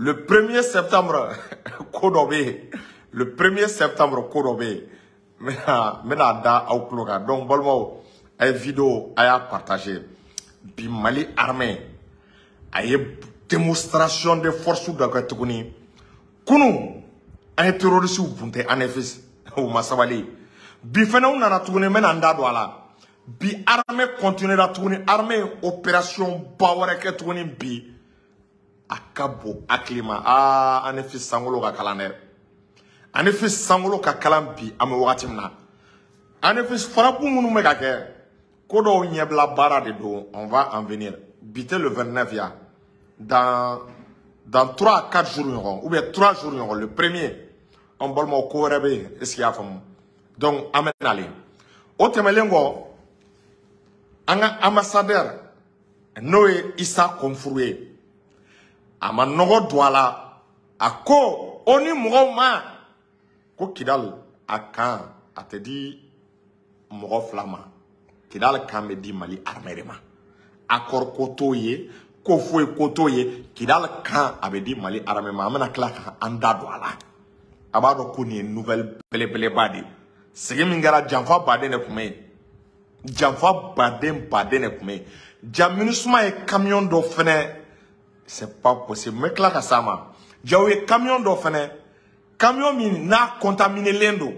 Le 1er septembre ko dɔ bɛ yen. Le 1er septembre ko dɔ bɛ yen. N bɛna da aw tulo kan. Donc balimaw, a ye vidéo a y'a partager. Bi Mali armée a ye démonstration de force dɔ kɛ tuguni. Kunun an ye terroristes bunte Anefis, u ma sabali. Bi fɛnɛ u nana tuguni, n bɛna n da don a la. Bi armée continuera tuguni, armée ye opération ba wɛrɛ kɛ tuguni bi. A ka bon hakili ma. Aa, Anefis sankolo ka kalan dɛ. Anefis sankolo ka kalan bi an bɛ wagati min na. Anefis frappe minnu bɛ ka kɛ, ko dɔw ɲɛbila baara de don, on va en venir. Bi tɛ le 29 ya. Dans 3 à 4 jours ɲɔgɔn ou bien 3 jours ɲɔgɔn, le premier, an balimaw, ko wɛrɛ bɛ yen, est ce que i y'a faamu? Donc an bɛ nalen. O tɛmɛnen kɔ, an ka ambassadeur n'o ye Issa Konfourou ye, a ma nɔgɔ don a la, a ko o ni mɔgɔw ma ko Kidal a kan a tɛ di mɔgɔ fila ma. Kidal kan bɛ di Mali armée de ma. Accord ko t'o ye, ko foyi ko t'o ye. Kidal kan a bɛ di Mali armée ma. An bɛna tila ka an da don a la. A b'a dɔn ko nin ye nouvelle belebeleba de ye. Sigi min kɛra, janfa baden de tun bɛ yen. Janfa baden baden de tun bɛ yen. Ja MINUSMA ye camion dɔ fɛnɛ, c'est pas possible, n bɛ tila ka s'a ma. Ja u ye camion dɔ fɛnɛ, camion min n'a contaminélen don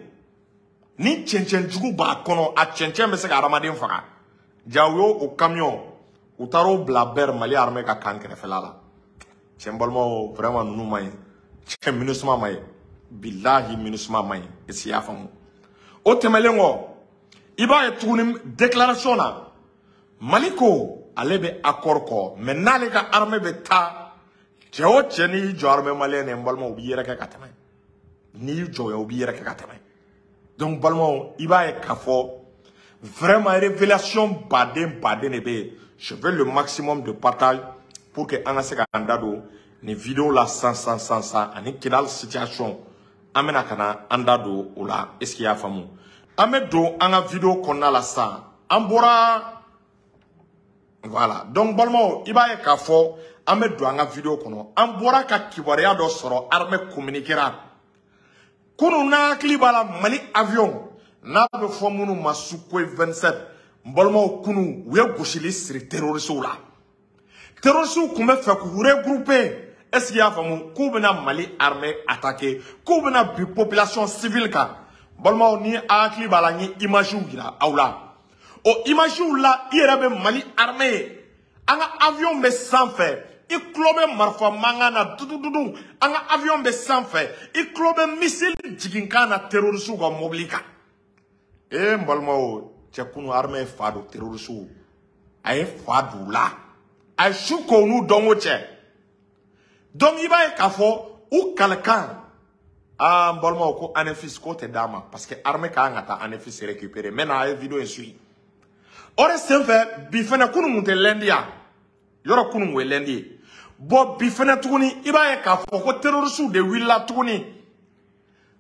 ni cɛncɛn jugu b'a kɔnɔ, a cɛncɛn bɛ se ka hadamaden faga. Ja u y'o o camion, u taara o bila Ber Mali armée ka camp kɛrɛfɛla la. Cɛ, n balimaw, vraiment ninnu ma ɲi. Cɛ, MINUSMA ma ɲi, bilahi MINUSMA ma ɲi, est ce que i y'a faamu? O tɛmɛnen kɔ, i b'a ye tuguni déclaration na, Mali ko ale bɛ accord kɔ, mais n'ale ka armée bɛ taa, cɛ o cɛ n'i y'i jɔ armée malienne, n balimaw, u b'i yɛrɛ kɛ ka tɛmɛ. N'i y'i jɔ u b'i yɛrɛ kɛ ka tɛmɛ. Donc balimaw, i b'a ye k'a fɔ vraiment révélation baden baden de bɛ yen. Je veux le maximum de partage pour que an ka se k'an da don nin vidéo la san san san san ani Kidal situation, an bɛna ka na an da don o la, est ce que i y'a faamu? An bɛ don an ka vidéo kɔnɔna la sisan. An bɔra, voilà. Donc balimaw, i b'a ye k'a fɔ an bɛ don an ka vidéo kɔnɔ. An bɔra ka kibaruya dɔ sɔrɔ, armée communiquera kunun. N'a hakili b'a la, Mali avion n'a bɛ fɔ minnu ma Sukhoi 27, n balimaw, kunun u ye gosili siri terroristew la. Terroristew tun bɛ fɛ k'u regrouper, est ce que i y'a faamu, k'u bɛna Mali armée attaquer, k'u bɛna bin population civile kan. Balimaw, ni a hakili b'a la, n ye image yira aw la. O image la, i yɛrɛ bɛ Mali armée ye, an ka avion bɛ sanfɛ, i tulo bɛ marifa mankan na dudududu. An ka avion bɛ sanfɛ, i tulo bɛ missile jiginkan na terroristew ka mobili kan. Ee, n balimaw, cɛ, kunu armée ye fa don terroristew, a ye fa don u la, a ye su ko u n'u dɔnko cɛ. Donc i b'a ye k'a fɔ u kalikan, aa, n balimaw, ko Anefis k'o tɛ d'a ma, parce que armée ka kan ka taa Anefis récupérer. Maintenant a ye vidéo in suit. O de senfɛ bi fɛnɛ, kunun kun tɛ lundi ya yɔrɔ, kunun kun ye lundi ye. Bon, bi fɛnɛ tuguni, i b'a ye k'a fɔ ko terroristew de wulila tuguni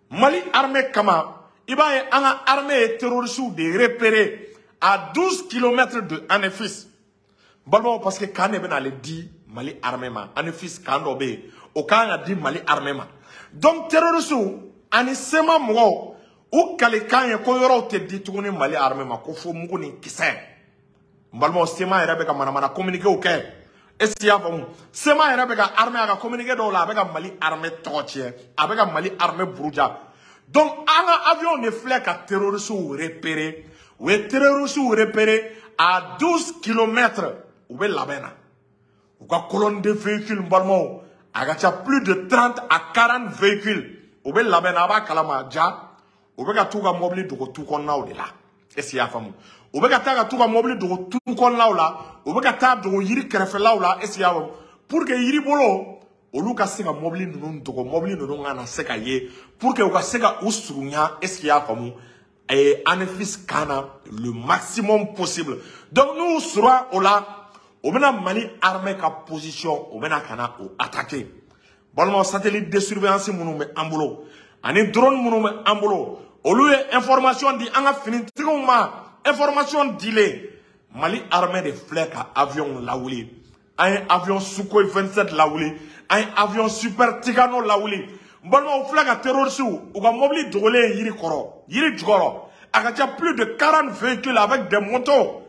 Mali armée kama. I b'a ye an ka armée ye terroristew de repérer à 12 kilomètres de Anefis, balimaw, parce que camp de bɛna ale di Mali armée ma. Anefis camp dɔ bɛ yen, o kan ka di Mali armée ma. Donc terroristew ani CMA mɔgɔw, u kalikan ye ko yɔrɔw tɛ di tuguni Mali armée ma, ko fo mugu ni kisɛ. N balimaw, CMA yɛrɛ bɛ ka manamana communiqué kɛ, est ce que i y'a faamu? CMA yɛrɛ bɛ ka armée a ka communiqué dɔw la, a bɛ ka Mali armée tɔgɔ tiɲɛ, a bɛ ka Mali armée buruja. Donc an ka avion de filɛ ka terroristes repérer. U ye terroristes repérer à 12 kilomètres. U bɛ labɛn na, u ka colonne de véhicules, n balimaw, a ka ca plus de 30 à 40 véhicules. U bɛ labɛn na, a b'a kalama ja, u bɛ ka t'u ka mobili dogo tu kɔnɔnaw de la, est ce que i y'a faamu? U bɛ ka taa ka t'u ka mobili dogo tu kɔnɔnaw la, u bɛ ka taa dogo yiri kɛrɛfɛlaw la, est ce que i y'a faamu? Pour que yiri bolo olu ka se ka mobili ninnu dogo, mobili ninnu kana se ka ye, pour que u ka se ka u surunya, est ce que i y'a faamu, Anefis kan na le maximum possible. Donc n'u sera o la, o bɛna Mali armée ka position, o bɛna ka na o attaquer. Balimaw, satellite de surveillance minnu bɛ an bolo ani drone minnu bɛ an bolo, olu ye information di an ka finitigiw ma. Information dilen, Mali armée de filɛ ka avion lawuli. An ye avion Sukhoi 27 lawuli. An ye avion super Tigano lawuli. N balimaw filɛ ka terroriste u ka mobili dogolen yiri kɔrɔ, yiri jukɔrɔ. A ka ca plus de 40 véhicules avec des motos.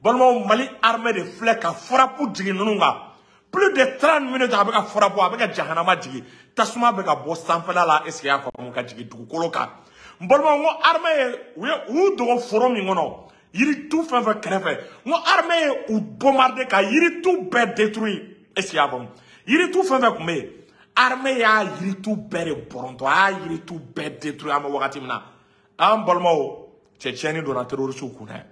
Balimaw, Mali armée de filɛ ka frappe jigin ninnu kan. Plus de 30 minutes a bɛ ka frappe, a bɛ ka jahanama jigin. Tasuma bɛ ka bɔ sanfɛla la, est ce que y'a faamu, ka jigin dugukolo kan. N balimaw, n ko armée ye u ye u dogo foro min kɔnɔ, yiritu fɛn fɛn kɛrɛfɛ, n ko armée ye u bombarder ka yiritu bɛɛ détruire. Est ce que y'a faamu? Yiritu fɛn fɛn tun bɛ yen, armée y'a yiritu bɛɛ de bɔrɔntɔ, a y'a yiritu bɛɛ détruire. An bɛ wagati min na, an balimaw, cɛ tiɲɛni donna terroriste kun dɛ.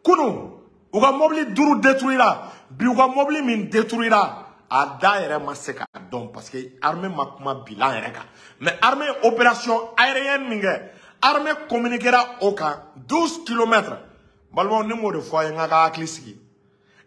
Kunun u ka mobili 5 détruira, bi u ka mobili min détruira, a da yɛrɛ ma se k'a dɔn parce que armée ma kuma bilan yɛrɛ kan. Mais armée opération aérienne min kɛ, armée communiquera o kan 12 kilomètres. Balimaw, ne m'o de fɔ a ye, n ka hakili sigi.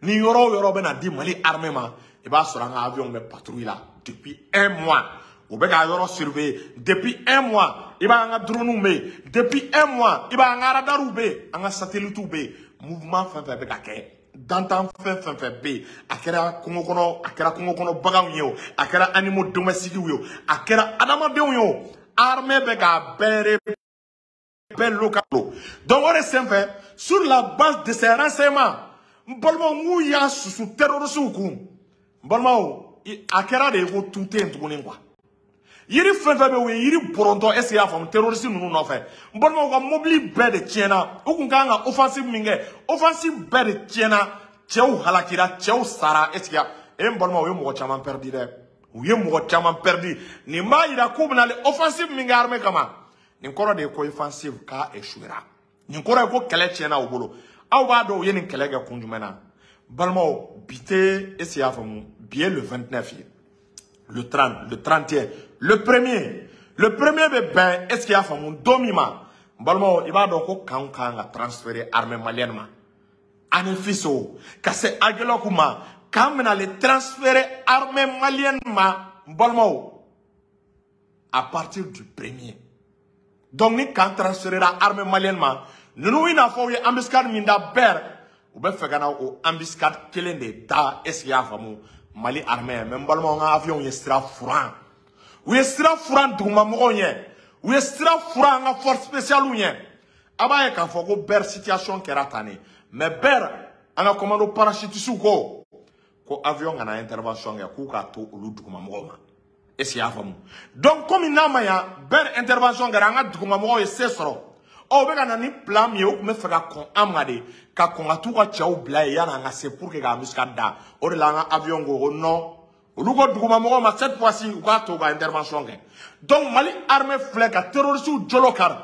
Ni yɔrɔ o yɔrɔ bɛna di Mali armée ma, i b'a sɔrɔ an ka avion bɛ patrouille la depuis un mois. U bɛ k'a yɔrɔ surveiller depuis un mois. I b'a an ka drone bɛ yen depuis un mois, i b'a an ka radarw bɛ yen, an ka satellite bɛ yen. Mouvement fɛn fɛn bɛ ka kɛ, dantan fɛn fɛn fɛn bɛ yen, a kɛra kungo kɔnɔ, a kɛra kungo kɔnɔ baganw ye o, a kɛra animaux domestiques ye o, a kɛra adamadenw ye o, armée bɛ k'a bɛɛ bɛɛ local. Donc o de senfɛ, sur la base de ces renseignements, n balimaw, n k'u y'a susu terroristes kun. N balimaw, a kɛra de ye ko tu tɛ yen tuguni quoi. Yiri fɛn fɛn bɛ yen, u ye yiri bɔrɔntɔ, est ce que i y'a faamu, terroriste ninnu nɔfɛ. N balimaw, ka mobili bɛɛ de tiɲɛna. U kun kan ka offensive min kɛ, offensive bɛɛ de tiɲɛna. Cɛw halakira, cɛw sara. Est ce que e n balimaw, u ye mɔgɔ caman perdu dɛ, u ye mɔgɔ caman perdu. Nin b'a yira k'u bɛna offensive min kɛ armée kama, nin kɔrɔ de ye ko offensive k'a échouera. Nin kɔrɔ ye ko kɛlɛ tiɲɛna u bolo. Aw b'a dɔn u ye nin kɛlɛ kɛ kun jumɛn na? Balimaw, bi tɛ, est ce que i y'a faamu, bi ye le 29 ye, le 30, le 31, le premier, le premier bɛ bɛn, est ce que i y'a faamu, don min ma, n balimaw, i b'a dɔn ko kan kan ka transférer armée malienne ma. Anefis o ka se Aguelhok ma, k'an bɛna le transférer armée malienne ma, n balimaw, à partir du premier. Donc ni kan transférera armée malienne ma, ninnu i n'a fɔ u ye embuscade min da Ber, u bɛ fɛ ka na o embuscade kelen de da, est ce que i y'a faamu, Mali armée. Mais n balimaw, an ka avion ye sira furan, u ye sira furan dugumamɔgɔw ɲɛ, u ye sira furan an ka force spéciale ɲɛ. A b'a ye k'a fɔ ko Ber situation kɛra tan de, mais Ber an ka commando parachutiste ko ko avion kana intervention kɛ, k'u k'a to olu dugumamɔgɔw ma. Est ce que i y'a faamu? Donc komi n'a ma ɲa Ber intervention kɛra, an ka dugumamɔgɔw ye se sɔrɔ. Ɔ, u bɛ ka na ni plan min ye, u tun bɛ fɛ ka kɔn an ma de, ka kɔn ka t'u ka cɛw bila yen yanni an ka se pour que ka embuscade da. O de la an ka avion ko ko non, olu ko dugumamɔgɔw ma cette fois ci u k'a to u ka intervention kɛ. Donc Mali armée filɛ ka terroristes jolo kari,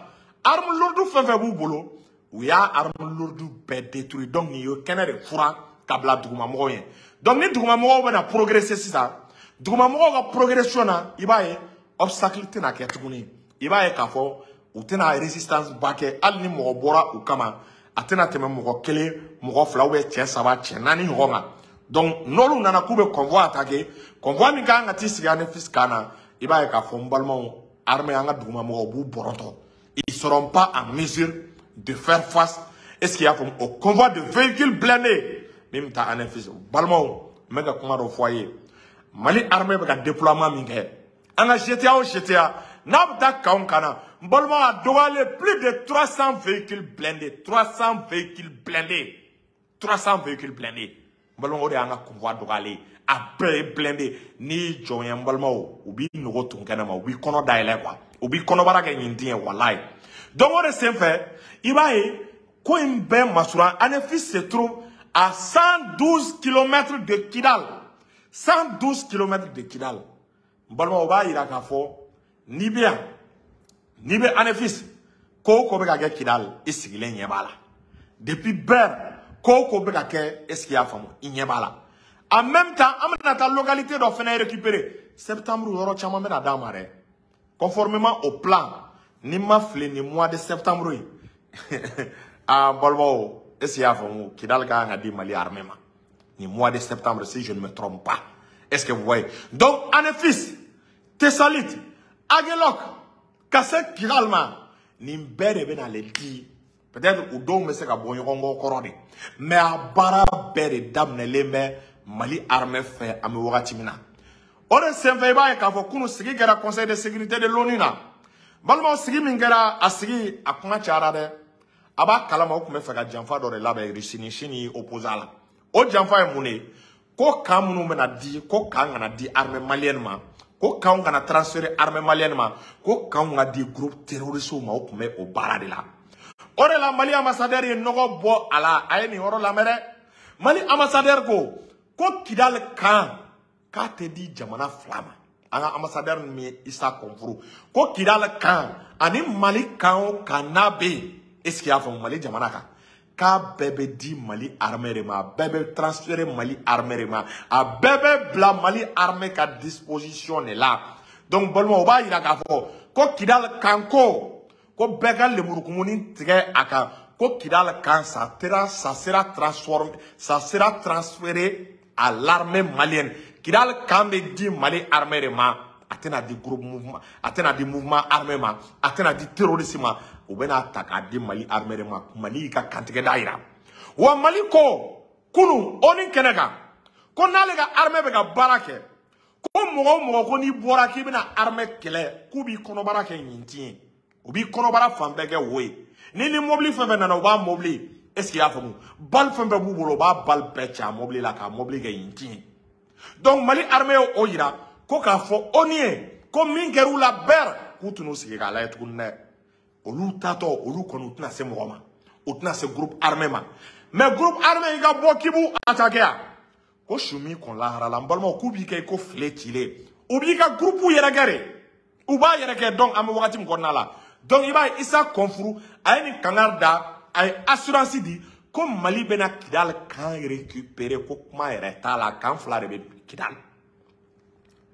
arme lourde fɛn fɛn b'u bolo, u y'a arme lourde bɛɛ détruit. Donc nin ye kɛnɛ de furan ka bila dugumamɔgɔw ɲɛ. Donc ni dugumamɔgɔw bɛna progresser sisan, dugumamɔgɔw ka progression na, i b'a ye obstacle tɛna kɛ tuguni. I b'a ye k'a fɔ u tɛna résistance ba kɛ. Hali ni mɔgɔ bɔra u kama, a tɛna tɛmɛ mɔgɔ kelen, mɔgɔ fila, ou bien cɛ saba, cɛ naani ɲɔgɔn kan. Donc n'olu nana k'u bɛ convoi attaquer, convoi min kan ka t'i sigi Anefis kan na, i b'a ye k'a fɔ n balimaw, armée, an ka dugumamɔgɔw b'u bɔrɔtɔ. Ils seront pas en mesure de faire face, est ce qu'il y a au convoi de véhicules blindés min bɛ taa Anefis. Balimaw, n bɛ ka kuma dɔ fɔ a ye. Mali armée bɛ ka déploiement min kɛ, an ka GTA o GTA n'a bɛ taa kanw kan na, n balimaw, a dɔgɔyalen plus de 300 véhicules blindés, 300 véhicules blindés, 300 véhicules blindés. N balimaw, o de y'an ka convoi dɔgɔyalen, a bɛɛ ye blindé. N'i y'i jɔ yen, n balimaw, u b'i nogo tun kɛnɛ ma, u b'i kɔnɔ dayɛlɛ quoi, u b'i kɔnɔbara kɛ ɲintin ye, walayi. Donc o de senfɛ, i b'a ye ko in bɛɛ masuran. Anefis se trouve à 112 km de Kidal, 112 km de Kidal. N balimaw, o b'a yira k'a fɔ n'i bɛ yan, n'i bɛ Anefis, ko o ko bɛ ka kɛ Kidal, i sigilen ɲɛ b'a la. Depuis Ber, ko o ko bɛ ka kɛ, est ce que i y'a faamu, i ɲɛ b'a la. En même temps, an bɛna taa localité dɔ fɛnɛ récupérer septembre. Yɔrɔ caman bɛna d'an ma dɛ, conformément au plan. Ni ma fili, ni mois de septembre ye, ah balimaw, est ce que i y'a faamu, Kidal ka kan ka di Mali armée ma ni mois de septembre, si je ne me trompe pas. Est ce que vous voyez? Donc Anefis, Tessalit, Aguelhok ka se Kidal ma, nin bɛɛ de bɛna le di. Peut-être u dɔw bɛ se ka bɔ ɲɔgɔn kɔ kɔrɔ de, mais a baara bɛɛ de daminɛlen bɛ Mali armée fɛ an bɛ wagati min na. O de senfɛ i b'a ye k'a fɔ kunun sigi kɛra Conseil de sécurité de l'ONU na. Balimaw, sigi min kɛra, a sigi a kuma cayara dɛ. A b'a kalama, o tun bɛ fɛ ka janfa dɔ de labɛn Russie ni Chine y'i opposé a la. O janfa ye mun de ye? Ko camp minnu bɛna di, ko camp kana di armée malienne ma, ko camp kana transférer armée malienne ma, ko camp ka di groupe terroriste ma. O tun bɛ o baara de la. O de la Mali ambassadeur ye nɔgɔ bɔ a la. A ye nin yɔrɔ lamɛn dɛ. Mali ambassadeur ko Kidal camp k'a tɛ di jamana fila ma. An ka ambassadeur min ye Issa Konfourou ko Kidal camp ani Mali camp o camp n'a bɛ yen, est ce que i y'a faamu, Mali jamana kan, k'a bɛɛ bɛ di Mali armée de ma, a bɛɛ bɛ transférer Mali armée de ma, a bɛɛ bɛ bila Mali armée ka disposition de la. Donc balimaw, o b'a yira k'a fɔ ko Kidal camp ko bɛɛ ka lemurukumuni tigɛ a kan, ko Kidal camp ça sera transformé, ça sera transféré à l'armée malienne. Kidal camp bɛ di Mali armée de ma, a tɛna di groupe mouvement, a tɛna di mouvement armé ma, a tɛna di terroriste ma. U bɛna ta k'a di Mali armée de ma. Mali y'i ka kantigɛ da yira wa. Mali ko kunun ONU kɛnɛ kan ko n'ale ka armée bɛ ka baara kɛ, ko mɔgɔ o mɔgɔ ko n'i bɔra k'i bɛna armée kɛlɛ, k'u b'i kɔnɔbara kɛ ɲintin ye, u b'i kɔnɔbara fan bɛɛ kɛ wo ye. Ni mobili fɛn fɛn nana, u b'a mobili, est ce que i y'a faamu, balle fɛn fɛn b'u bolo, u b'a balle bɛɛ ci a mobili la k'a mobili kɛ ɲintin ye. Donc Mali armée ye o yira ko k'a fɔ ONU ye ko min kɛr'u la bɛɛ, k'u tɛn'u sigi k'a lajɛ tuguni dɛ. Olu tatɔ, olu kɔni, u tɛna se mɔgɔ ma, u tɛna se groupe armé ma. Mais groupe armé i ka bɔ k'i b'u attaquer yan, ko su min kɔn lahara la, n balimaw, k'u b'i kɛ i ko file cilen, u b'i ka groupe yɛrɛ kɛ de, u b'a yɛrɛ kɛ. Donc an bɛ wagati min kɔnɔna la, donc i b'a ye Issa Konfourou a ye nin kangari da, a ye assurance di ko Mali bɛna Kidal camp récupérer, ko kuma yɛrɛ t'a la. Camp fila de bɛ Kidal,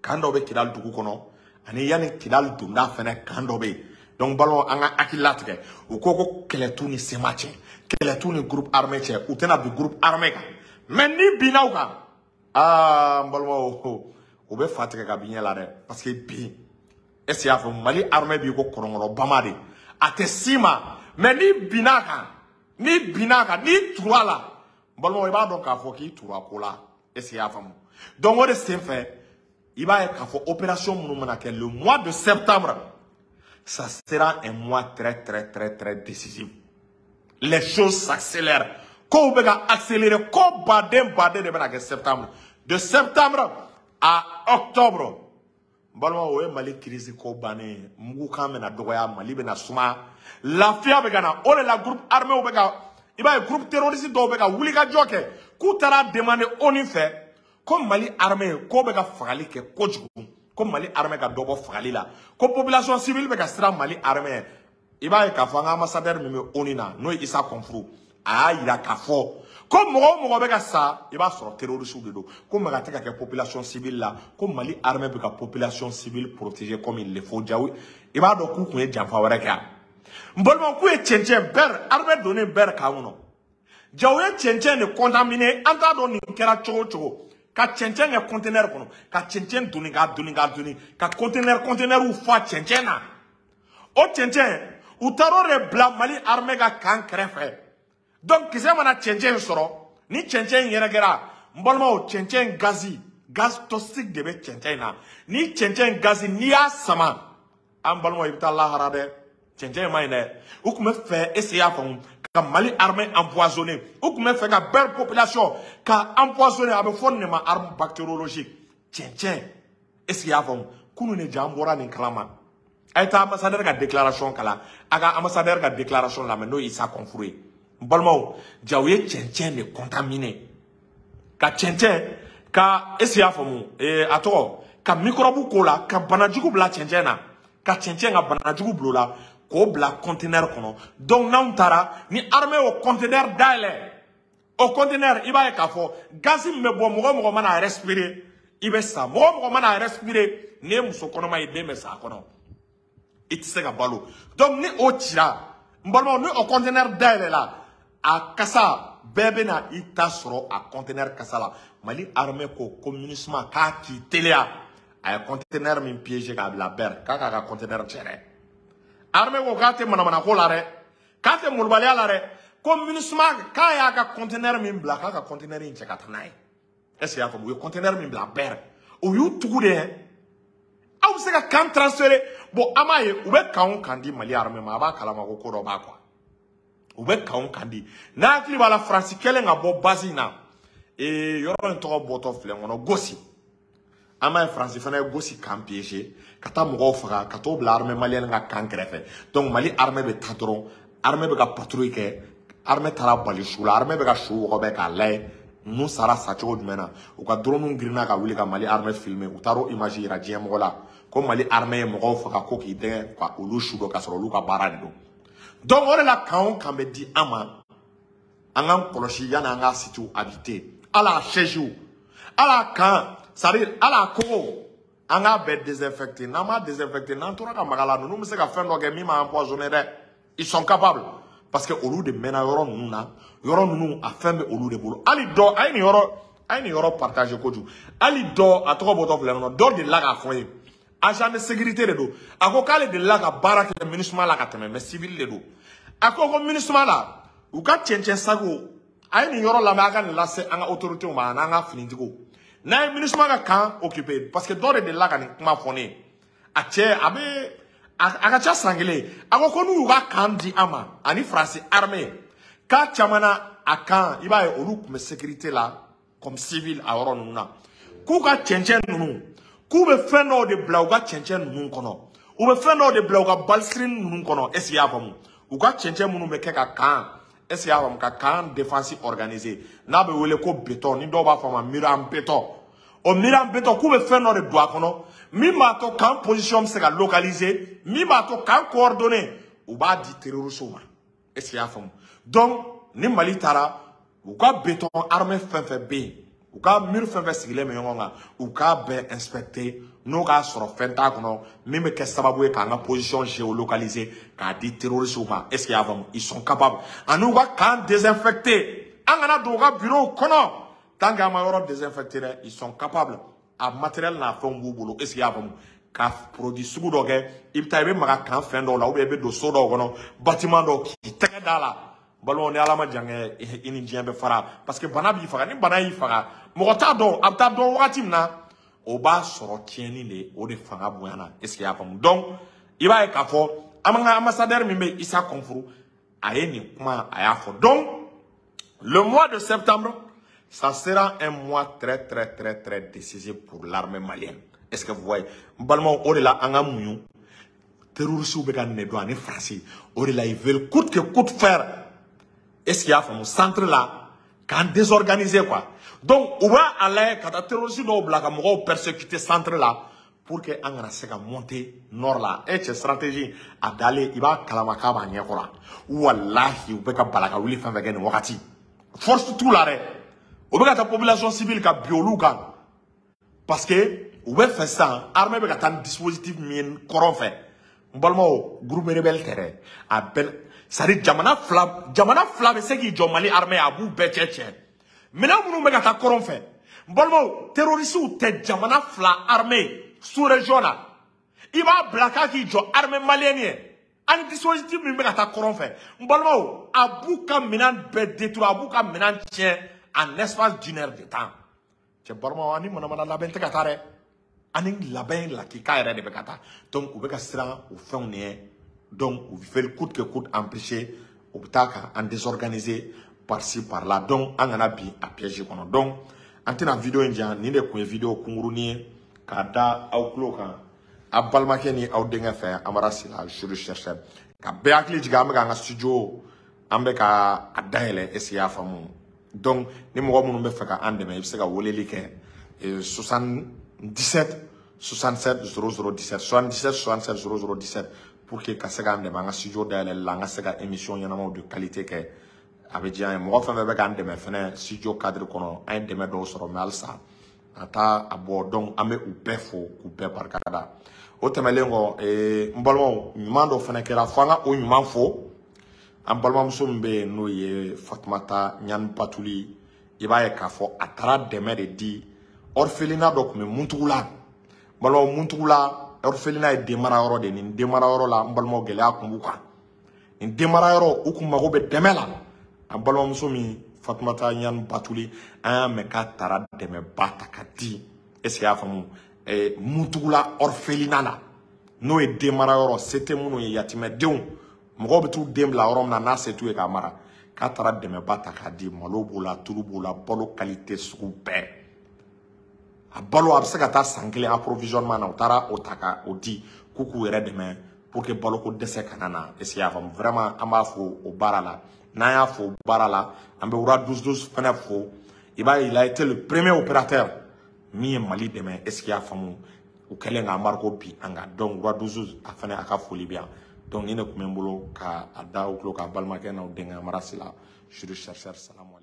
camp dɔ bɛ Kidal dugu kɔnɔ ani yanni Kidal donda fɛnɛ camp dɔ bɛ yen. Donc balimaw, an ka hakili latigɛ. U ko kɛlɛ t'u ni CMA cɛ, kɛlɛ t'u ni groupe armé cɛ, u tɛna bin groupe armé kan. Mais ni binna u kan, aa n balimaw, u bɛ fa tigɛ ka bin ɲɛ la dɛ. Parce que bi, est ce que i y'a faamu, Mali armée b'i ko kɔnɔnkɔnɔ bama de, a tɛ s'i ma. Mais n'i binna a kan, n'i binna a kan, n'i tur'a la, n balimaw, i b'a dɔn k'a fɔ k'i tura ko la. Est ce que i y'a faamu? Donc o de senfɛ, i b'a ye k'a fɔ opération minnu mana kɛ le mois de septembre, ça sera un mois très très très très décisif. Les choses s'accélèrent, kow bɛ ka accélérer, ko baden baden de bɛna kɛ septembre, de septembre à octobre. N balimaw, o ye Mali crise ko bannen ye. Mugukan bɛna dɔgɔya, Mali bɛna suma, lafiya bɛ ka na. O de la groupe armé bɛ ka, i b'a ye groupe terroriste dɔw bɛ ka wuli ka jɔ kɛ, k'u taara demander ONU fɛ ko Mali armée ko bɛ ka fagali kɛ kojugu, ko Mali armée ka dɔ bɔ fagali la, ko population civile bɛ ka siran Mali armée. I b'a ye k'a fɔ an ka ambassadeur min bɛ ONU na, n'o ye Issa Konfourou, a y'a yira k'a fɔ ko mɔgɔ o mɔgɔ bɛ ka sa, i b'a sɔrɔ terroriste de don, ko maga tɛ ka kɛ population civile la, ko Mali armée bɛ ka population civile protéger comme il le faut. Jawo, i b'a dɔn k'u tun ye janfa wɛrɛ kɛ yan, n balimaw, k'u ye cɛncɛn bɛɛ armée donnen bɛɛ kan kɔnɔ. Jawo ye cɛncɛn de contaminé, an t'a dɔn nin kɛra cogo o cogo, ka cɛncɛn kɛ conteneur kɔnɔ, ka cɛncɛn doni k'a doni k'a doni, ka conteneur fa cɛncɛn na. O cɛncɛn, u taara o de bila Mali armée ka camp kɛrɛfɛ. Donc kisɛ mana cɛncɛn sɔrɔ, ni cɛncɛn in yɛrɛ kɛra, n balimaw, cɛncɛn gazi, gaz toxique de bɛ cɛncɛn in na. Ni cɛncɛn gazi, n'i y'a sama, an balimaw, i bɛ taa lahara dɛ. Cɛncɛn in ma ɲi dɛ. U tun bɛ fɛ, est ce que i y'a faamu, ka Mali armée empoisonner, u tun bɛ fɛ ka bɛɛ population ka empoisonner. A bɛ fɔ nin de ma arme bactériologique, cɛncɛn. Est ce que i y'a faamu? Kunun de ja an bɔra nin kalama. A ye taa ambassadeur ka déclaration kalan, a ka ambassadeur ka déclaration lamɛn, n'o ye Issa Konfourou ye. N balimaw, ja u ye cɛncɛn de contaminé, ka cɛncɛn ka, est ce que i y'a faamu, a tɔgɔ, ka microbe k'o la, ka banajugu bila cɛncɛn na, ka cɛncɛn ka banajugu bila o la, k'o bila conteneur kɔnɔ. Donc n'anw taara ni armée y'o conteneur dayɛlɛ, o conteneur, i b'a ye k'a fɔ gazi min bɛ bɔ, mɔgɔ o mɔgɔ mana respirer, i bɛ sa. Mɔgɔ o mɔgɔ mana respirer, n'i ye muso kɔnɔma ye, den bɛ sa a kɔnɔ, i tɛ se ka balo. Donc ni o cira, n balimaw, ni o conteneur dayɛlɛ la, a kasa bɛɛ bɛ na i ta sɔrɔ a conteneur kasa la. Mali armée ko MINUSMA k'a k'i teliya, a ye conteneur min piégé k'a bila bɛr, k'a k'a ka conteneur cɛ dɛ. Armée ko k'a tɛ manamana ko la dɛ, k'a tɛ molobaliya la dɛ, ko MINUSMA k'a y'a ka conteneur min bila, k'a ka conteneur in cɛ ka taa n'a ye. Est ce que i y'a faamu? U ye conteneur min bila bɛr, O y'u tugu de ye. Aw bɛ se ka camp transférer. Bon, an b'a ye u bɛ camp o camp di Mali armée ma, a b'a kalama ko ko dɔ b'a quoi. U bɛ camp o camp di. N'a hakili b'a la, Faransi kɛlen ka bɔ base in na, yɔrɔ in tɔgɔ bɔtɔ filɛ n kɔnɔ, Gosi. An b'a ye Faransi fana ye Gosi camp piégé ka taa mɔgɔw faga ka t'o bila armée malienne ka camp kɛrɛfɛ. Donc Mali armée bɛ taa dɔrɔn, armée bɛ ka patrouille kɛ, armée taara bali su la, armée bɛ ka su wɔgɔbɛ k'a lajɛ ninnu sara sacogo jumɛn na. U ka drone girinna ka wuli ka Mali armée filmer, u taara o image yira diɲɛ mɔgɔ la ko Mali armée ye mɔgɔw faga ko k'i dɛgɛ ka olu su dɔn k'a sɔrɔ olu ka baara de don. Donc o de la camp o camp bɛ di an ma, an k'an kɔlɔsi yanni an k'a site habiter, hali a siège, hali a camp, c'est-à-dire hali a kogo, an k'a bɛɛ désinfecter. N'an m'a désinfecter, n'an tora ka maga la, ninnu bɛ se ka fɛn dɔ kɛ min b'an empoisonner dɛ. Ils sont capables parce que olu de mɛnna yɔrɔ ninnu na, yɔrɔ ninnu a fɛn bɛ olu de bolo. Hali dɔ a ye nin yɔrɔ, a ye nin yɔrɔ partager kojugu. Hali dɔ a tɔgɔ bɔtɔ filɛ kɔnɔ, dɔ delila k'a fɔ n ye, agent de sécurité de don, a ko k'ale delila ka baara kɛ MINUSMA la ka tɛmɛ, mais civil de don. A ko ko MINUSMA la, u ka cɛncɛn sago, a ye nin yɔrɔ lamɛn, a ka nin lase an ka autorités ma an'an ka finitigiw. N'a ye MINUSMA ka camp occupé, parce que dɔ de delila ka nin kuma fɔ ne ye, a cɛ a bɛ a ka ca san kelen, a ko ko n'u y'u ka camp di an ma ani Faransi armée k'a caman na a camp, i b'a ye olu tun bɛ sécurité la comme civil a yɔrɔ ninnu na, k'u ka cɛncɛn ninnu, k'u bɛ fɛn dɔw de bila u ka cɛncɛn ninnu kɔnɔ, u bɛ fɛn dɔw de bila u ka balisirinin ninnu kɔnɔ. Est ce que i y'a faamu? U ka cɛncɛn minnu bɛ kɛ ka camp, est ce que i y'a faamu, ka camp défense organisée n'a bɛ wele ko béton, ni dɔw b'a fɔ a ma mur en béton, o mur en béton, k'u bɛ fɛn dɔ de don a kɔnɔ min b'a to camp position bɛ se ka localiser, min b'a to camp coordonné, u b'a di terroristes ma. Est ce que i y'a faamu? Donc ni Mali taara, u ka béton armée fɛn fɛn bɛ yen, u ka mur fɛn fɛn sigilen bɛ ɲɔgɔn kan, u k'a bɛɛ inspecter, n'o k'a sɔrɔ fɛn t'a kɔnɔ min bɛ kɛ sababu ye k'an ka position géolocaliser k'a di terroristes ma. Est ce que i y'a faamu? Ils sont capables. Ani u ka camp désinfecter, an kana don u ka bureau kɔnɔ tant qu'an ma yɔrɔ désinfecter dɛ. Ils sont capables, a matériel n'a fɛnw b'u bolo. Est ce que i y'a faamu? Ka produit sugu dɔ kɛ, i bɛ taa i bɛ maga camp fɛn dɔw la, ou bien i bɛ don so dɔw kɔnɔ, bâtiment dɔw, k'i tɛgɛ da la. Balimaw, ni Ala ma jan kɛ, i ni diɲɛ bɛ fara, parce que bana b'i faga. Ni bana y'i faga, mɔgɔ t'a dɔn a bɛ taa dɔn wagati min na, o b'a sɔrɔ tiɲɛni de o de fanga bonyana. Est ce que i y'a faamu? Donc i b'a ye k'a fɔ an ka ambassadeur min bɛ Issa Konfourou, a ye nin kuma a y'a fɔ. Donc le mois de septembre, ça sera un mois très très très très décisif pour l'armée malienne. Est-ce que vous voyez? N balimaw, o de la an ka muɲu. Terroristes bɛ ka nɛ don ani Faransi, o de la ils veulent coûte que coûte faire, est-ce qu'il y a faamu, centre là k'an désorganiser quoi. Donc u b'a a lajɛ ka taa terroriste dɔw bila ka mɔgɔw persécuter centre la pour que an kana se ka monter nord la. E cɛ, stratégie a dalen, i b'a kalama k'a b'a ɲɛkɔrɔ. Walahi, u bɛ ka bala ka wuli fɛn fɛn kɛ nin wagati, force t'u la dɛ. U bɛ ka taa population civile ka bin olu kan parce que u bɛ fɛ sisan armée bɛ ka taa ni dispositif min ye kɔrɔn fɛ. N balimaw, groupe rebelle tɛ dɛ, a bɛɛ, c'est à dire jamana fila bɛ se k'i jɔ Mali armée, a b'u bɛɛ cɛ minɛn minnu bɛ ka taa kɔrɔn fɛ. N balimaw, terroristes tɛ jamana fila armée sous région na, i b'a bila k'a k'i jɔ armée malienne ye ani dispositif min bɛ ka taa kɔrɔn fɛ. N balimaw, a b'u ka minɛn bɛɛ détruire, a b'u ka minɛn tiɲɛ en espace d'une heure de temps. Cɛ balimaw, ani manamana labɛn tɛ ka taa dɛ, ani labɛn lakika yɛrɛ de bɛ ka taa. Donc u bɛ ka siran o fɛnw de ɲɛ. Donc u veulent coûte que coûte empêcher, u bɛ taa ka an désorganiser par-ci par-là. Donc an kana bin a piège kɔnɔ. Donc an tɛna vidéo in janya, nin de tun ye vidéo kunkurunin ye k'a da aw tulo kan, a balimakɛ ni aw denkɛ fɛ, Amara Sila, juriste chercheur. Ka bɛɛ hakili jigin, an bɛ k'an ka studio, an bɛ ka a dayɛlɛ. Est ce que i y'a faamu? Donc ni mɔgɔ minnu bɛ fɛ ka an dɛmɛ, i bɛ se ka weleli kɛ 77 67 00 17, 77 67 00 17, pour que ka se k'an dɛmɛ an ka studio dayɛlɛli la, an ka se ka émission ɲɛnamaw de qualité kɛ. A bɛ diya an ye. Mɔgɔ fɛn fɛn bɛ k'an dɛmɛ fɛnɛ studio cadre kɔnɔ, an ye dɛmɛ dɔw sɔrɔ, mais halisa a t'a a bɔ. Donc an bɛ u bɛɛ fo k'u bɛɛ barikada. O tɛmɛnen kɔ, n balimaw, ɲuman dɔ fɛnɛ kɛra fo an ka o ɲuman fo. An balimamuso min bɛ yen n'o ye Fatumata Ɲani Batuli, i b'a ye k'a fɔ a taara dɛmɛ de di orphelinat dɔ tun bɛ Muntugula. N balimaw, Muntugula orphelinat ye denmara yɔrɔ de ye. Nin denmara yɔrɔ la, n balimaw, gɛlɛya tun b'u kan. Nin denmara yɔrɔ, u kun mago bɛ dɛmɛ la. An balimamuso min Fatumata Ɲani Batuli, an y'a mɛn k'a taara dɛmɛba ta ka di. Est ce que y'a faamu? Mutugula orphelinat la, n'o ye den mara yɔrɔ, se tɛ minnu ye, yatimɛdenw, mɔgɔw bɛ t'u den bila yɔrɔ min na n'a se t'u ye k'a mara, k'a taara dɛmɛba ta k'a di. Malo b'o la, tulu b'o la, balo qualité sugu bɛɛ. A balo a bɛ se ka taa san kelen approvisionnement na. U taara o ta ka o di k'u k'u yɛrɛ dɛmɛ pour que baloko dɛsɛ kana na. Est ce que y'a faamu? Vraiment, an b'a fo o baara la. N'an y'a fo o baara la, an bɛ Roi 12 12 fana fo. I b'a ye, il a été le premier opérateur min ye Mali dɛmɛ. Est ce que y'a faamu? U kɛlen ka embargo bi an kan. Donc Roi 12 a fana, a ka foli bɛ yan. Donc ni ne tun bɛ n bolo ka a da o tulo ka balimakɛ n'aw denkɛ Amara Sila, juriste chercheur. Salamu.